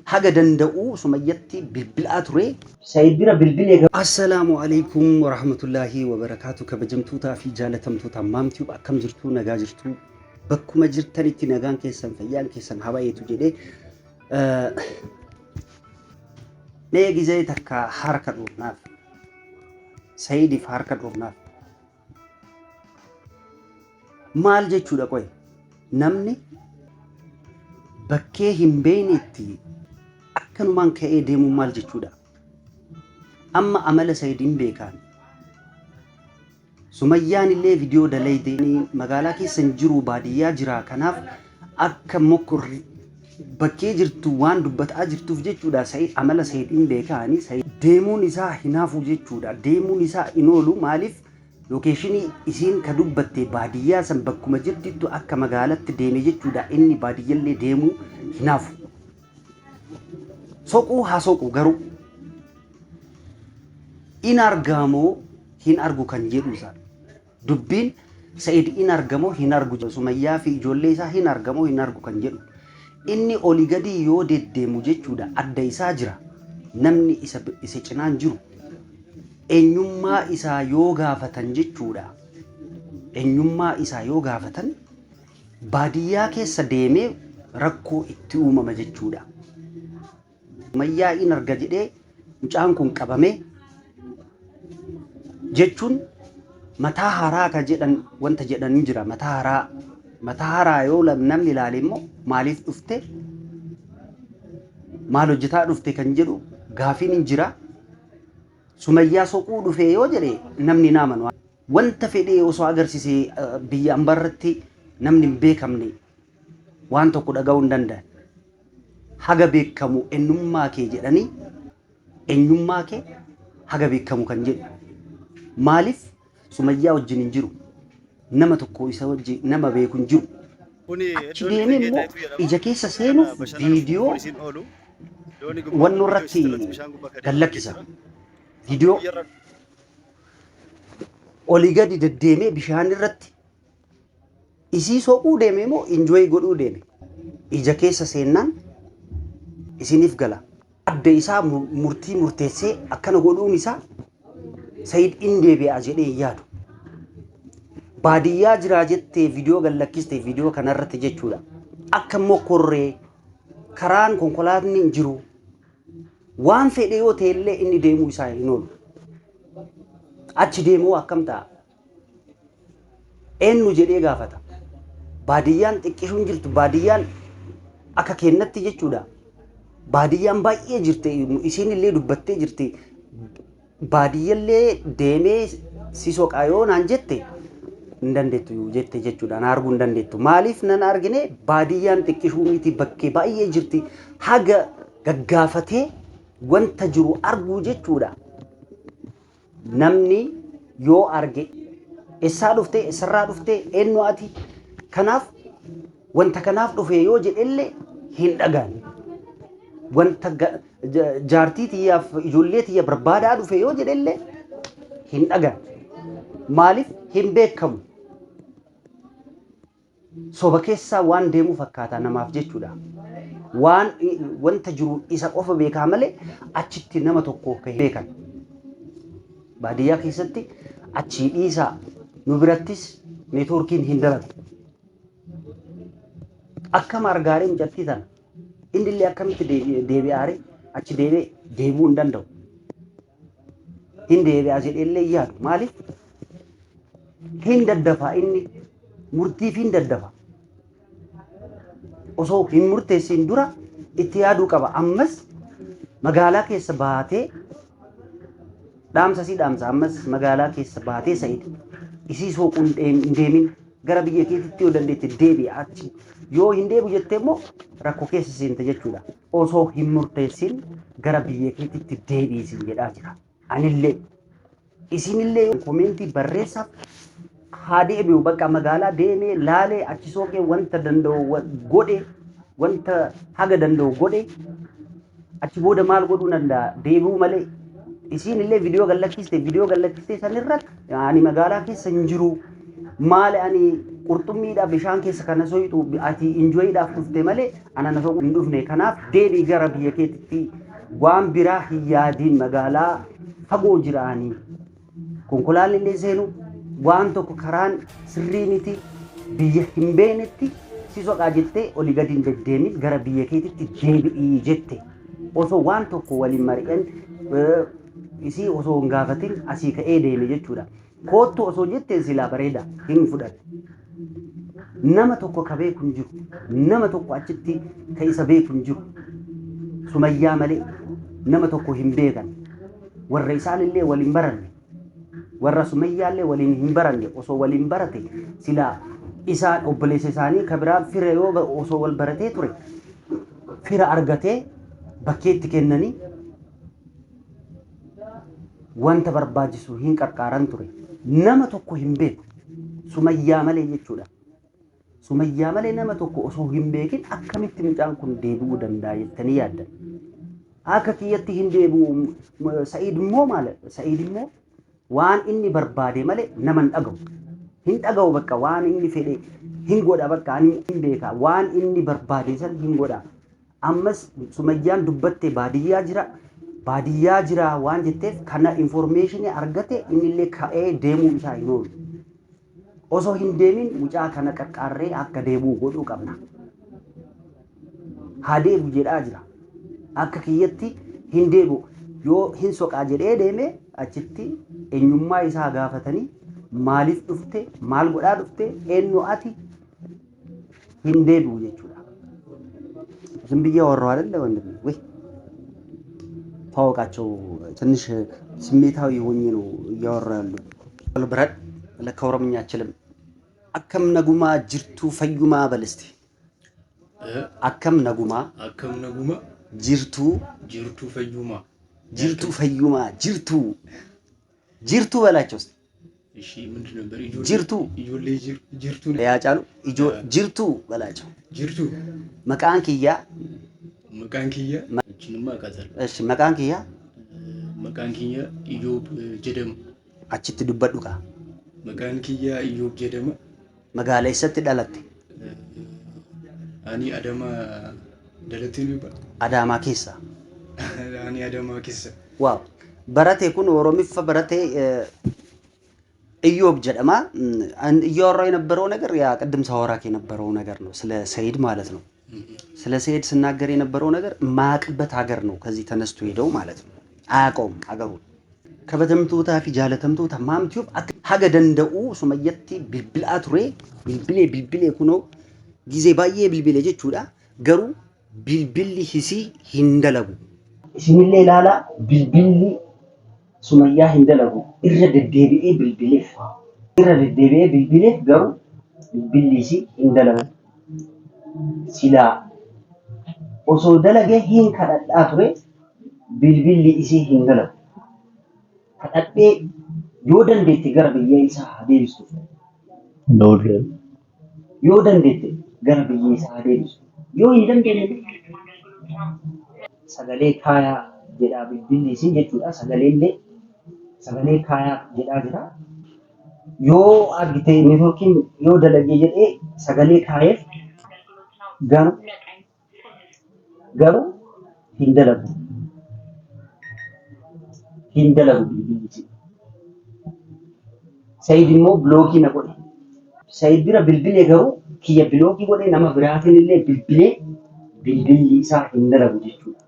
Haga danda'u Sumayyatti bilbilaa ture. Said bira bilbilee. Assalaamu Aleykum Warahmatullaahi Wabarakaatu Kabajamtootaa fi jaalatamtoota Maam Tube akkam jirtuu nagaa jirtuu bakkuma jirtanitti nagaan keessan fayyaan keessan haa baay'atu jedhee mee gizee takka harka dhoofnaaf Sa'idiif harka dhoofnaaf Maal jechuudha qoy? Namni bakkee hin beeknetti akkanumaan ka'ee deemuun maal jechuudha? Amma amala Sayid hin beekaan. Sumayyaan illee viidiyoo dalayde magaalaa keessa hin jiru baadiyyaa jira kanaaf akka mokkorri bakkee jirtu waan dubbataa jirtuuf jechuudha Sayid amala Sayid hin beekaani Sayid deemuun isaa hin hafu jechuudha deemuun isaa hin oolu maaliif Location isiin ka dubbatte baadiyyaa san bakkuma jirtittu akka magaalatti deeme jechuudha inni baadiyyallee deemuu hin hafu. Soquu haa soqu garuu in argaamoo hin argu kan jedhu isaa. Dubbiin Sa'id in argamoo hin argu Sumayyaa fi ijoollee isaa hin argamoo hin argu kan jedhu. Inni olii gadii yoo deddeemu jechuudha adda isaa jira namni isa isa cinaan jiru. Eenyummaa isaa yoo gaafatan jechuudha. Eenyummaa isaa yoo gaafatan baadiyyaa keessa deemee rakkoo itti uumama jechuudha. Sumayyaa in arga jedhee mucaan kun qabamee jechuun mataa haraa ka jedhan wanta jedhan hin jira mataa haraa mataa haraa yoo namni ilaale immoo maaliif dhufte maal hojjetaa dhufte kan jedhu gaafiin hin jira. Sumayyaa soquu dhufee yoo jedhe namni hin amanu. Wanta fedhee osoo agarsiisee biyya ambaarratti namni hin beekamne waan tokko dhaga'uu hin danda'an. Haga beekamu eenyummaa kee jedhanii eenyummaa kee haga beekamu kan jedhu. Maaliif Sumayyaa wajjin hin jiru. Nama tokko isa wajjin nama beeku hin jiru. Kuni Achi iddoon deemee Eegee immoo Xaayituu jedhama. ija keessa Kan seenuuf bashannanaaf viidiyoo poolisiin oolu. Doonii gubbaa wannoo viidiyoo irratti isirratti bishaan gubbaa gad kan deemaa lakkisa. jechuudha. Amma Viidiyoo biyyarra olii gadi deddeemee bishaan irratti isii soquu deeme moo enjoy godhuu deeme ija keessa seennaan isiniif gala. Adda isaa murtii murteessee akkana godhuun isaa Sayid in deebi'a jedhee hin yaadu. Baadiyyaa jiraa jettee viidiyoo gad lakkiste viidiyoo kanarratti jechuudha. Akka immoo korree karaan konkolaatni hin jiru. Waan fedhe yoo ta'e illee inni deemuu isaa hin oolu. Achi deemuu akkam ta'a? Eenyu jedhee gaafata. Baadiyyaan xiqqishuun jirtu baadiyyaan akka keennatti jechuudha. Baadiyyaan baay'ee jirti isiin illee dubbattee jirti. Baadiyyallee deemee si soqaa yoo naan jette hin dandeettu jette jechuudha. Na arguu hin dandeettu. Maaliif nan argine baadiyyaan xiqqishuu miti bakkee baay'ee jirti. Haga gaggaafatee wanta jiru arguu jechuudha. Namni yoo arge essaa dhufte essarraa dhufte eenyu ati kanaaf wanta kanaaf dhufe yoo jedhellee hin dhagaan. Wanta jaartii tiyyaaf ijoollee tiyya barbaadaa dhufe yoo jedhellee hin dhagaan. Maaliif hin beekamu. Soba keessaa waan deemu fakkaata namaaf jechuudha. Waan wanta jiru isa qofa beekaa malee achitti nama tokko akka hin beekan. Baadiyyaa keessatti achii dhiisaa nu birattis neetwoorkiin hin dalagu. Akkam argaaree mucattii tana inni illee akkamitti deebi'aaree achi deebi'ee deebi'uu hin danda'u. Hin deebi'a jedhee illee hin yaadu. Maaliif? Hin daddafa inni murtiif hin daddafa. Osoo hin murteessiin dura itti yaaduu qaba. Ammas magaalaa keessa baatee dhaamsa si dhaamsa ammas magaalaa keessa baatee Sa'id isii sooquu hin deemin gara biyya keetitti yoo dandeette deebi'a achi yoo hin deebi'u jettee immoo rakkoo keessa seenta jechuudha. Osoo hin murteessin gara biyya keetitti deebi'i siin jedhaa jira. Anillee isinillee komeentii barreessaaf haa deebi'u bakka magaalaa deemee laalee achi sooqee wanta danda'u godhe wanta haga danda'u godhe achi booda maal godhuu danda'a deebi'uu malee isiin illee viidiyoo gallakkiste viidiyoo gallakkiste sanirratti ani magaalaa keessa hin jiru Maali ani qurxummiidhaaf bishaan keessa kana soyixu ati enjoyiidhaaf dhufte malee ana na soquu hin dhufne. Kanaaf deebii gara biyya keetitti waan biraa hin yaadiin magaalaa fagoo jiraanii. Konkolaataan illee seenu waan tokko karaan sirrii miti biyya hin beeknetti si soqaa jettee olii gadi hin deddeemin gara biyya keetitti deebi'ii jette. Osoo waan tokko waliin mari'an isii osoo hin gaafatin asii ka'ee deeme jechuudha. Koottu osoo jetteen silaa bareeda hin fudhate. Nama tokko ka beeku hin jiru. Nama tokko achitti ka isa beeku hin jiru. Sumayyaa malee nama tokko hin beekan. Warra isaanillee waliin baranne. Warra Sumayyaallee waliin hin baranne osoo waliin barate silaa isaan obboleessa isaanii ka biraa fira yoo osoo wal baratee ture fira argatee bakkeetti kennanii wanta barbaachisu hin qarqaaran ture. Nama tokko hin beeku. Sumayyaa malee jechuudha. Sumayyaa malee nama tokko osoo hin beekin akkamitti mucaan kun deebi'uu danda'a jettanii yaaddan? Akka kiyyatti hin deebi'u. Sa'iid immoo maal? Sa'iid immoo waan inni barbaade malee nama hin dhaga'u. Hin dhaga'u bakka waan inni fedhe hin godha bakka ani hin beeka waan inni barbaade san hin godha. Ammas Sumayyaan dubbatte baadiyyaa jira baadiyyaa jira waan jetteef kana information argate innillee ka'ee deemuu isaa hin oolu. Osoo hin deemin mucaa kana qarqaarree akka deebi'u godhuu qabna. Haa deebi'u jedhaa jira. Akka kiyyatti hin deebi'u. Yoo hin soqaa jedhee deeme achitti eenyummaa isaa gaafatanii maaliif dhufte maal godhaa dhufte eenyu ati hin deebi'u jechuudha. ዝም ብዬ አወራሁ አይደለ ወንድሜ? ወይ ታወቃቸው ትንሽ ስሜታዊ ሆኜ ነው እያወራ ያለው። ብረድ ለካ ኦሮምኛ አችልም። Akkam nagumaa jirtuu fayyumaa በል እስቲ። Akkam nagumaa Akkam naguma jirtuu jirtuu fayyumaa jirtuu fayyumaa jirtuu jirtuu በላቸው እስቲ። እሺ ምንድን ነበር? Jirtuu Ijoollee jirtuu ያጫሉ jirtuu በላቸው። Jirtuu Maqaan kiyya Maqaan kiyya እችንማ አውቃታለሁ። እሺ maqaan kiyya Maqaan kiyya Iyyoob jedhama. Achitti dubbadhu kaa. Maqaan kiyya Iyyoob jedhama. Magaalaa eessatti dhalatte? Ani Adama dhalatee ni bara. Adaamaa keessa. Ani Adama keessa. Waaw barate kun Oromiffa barate ኢዮብ jedhama. እያወራው የነበረው ነገር ያ ቅድም ሳወራክ የነበረው ነገር ነው፣ ስለ ሰይድ ማለት ነው። ስለ ሰይድ ስናገር የነበረው ነገር የማያውቅበት ሀገር ነው ከዚህ ተነስቶ ሄደው ማለት ነው። አያውቀውም ሀገሩን። Kabajamtootaa fi jaalatamtoota maamtiyoof akka haga danda'u Sumayyatti bilbilaa ture bilbilee bilbilee kunoo gizee baay'ee bilbile jechuudha. Garuu bilbilli isii hin dalagu. Isinillee ilaalaa bilbilli Sumayyaa hin dalagu. Irra deddeebi'ee bilbileef. Irra deddeebi'ee bilbileef garuu bilbilli isii hin dalagu. Silaa osoo dalagee hin kadhadhaa ture bilbilli isii hin dalagu. Kadhadhee yoo dandeette gara biyya isaa haa deebistu. Yoo dandeette gara biyya isaa haa deebistu. Yoo hin dandeenye sagalee kaayaa jedhaa bilbilli isii jechuudha. Sagalee illee sagalee kaayaa jedhaa jira. Yoo argite neetworkiin yoo dalagee jedhee sagalee kaayeef garuu hin dalagu. Hin dalagu bilbilli isii. Sayid immoo block na godhe. Sayid bira bilbilee garuu kiyya block godhe nama biraatiin illee bilbilee bilbilli isaa hin dalagu jechuudha.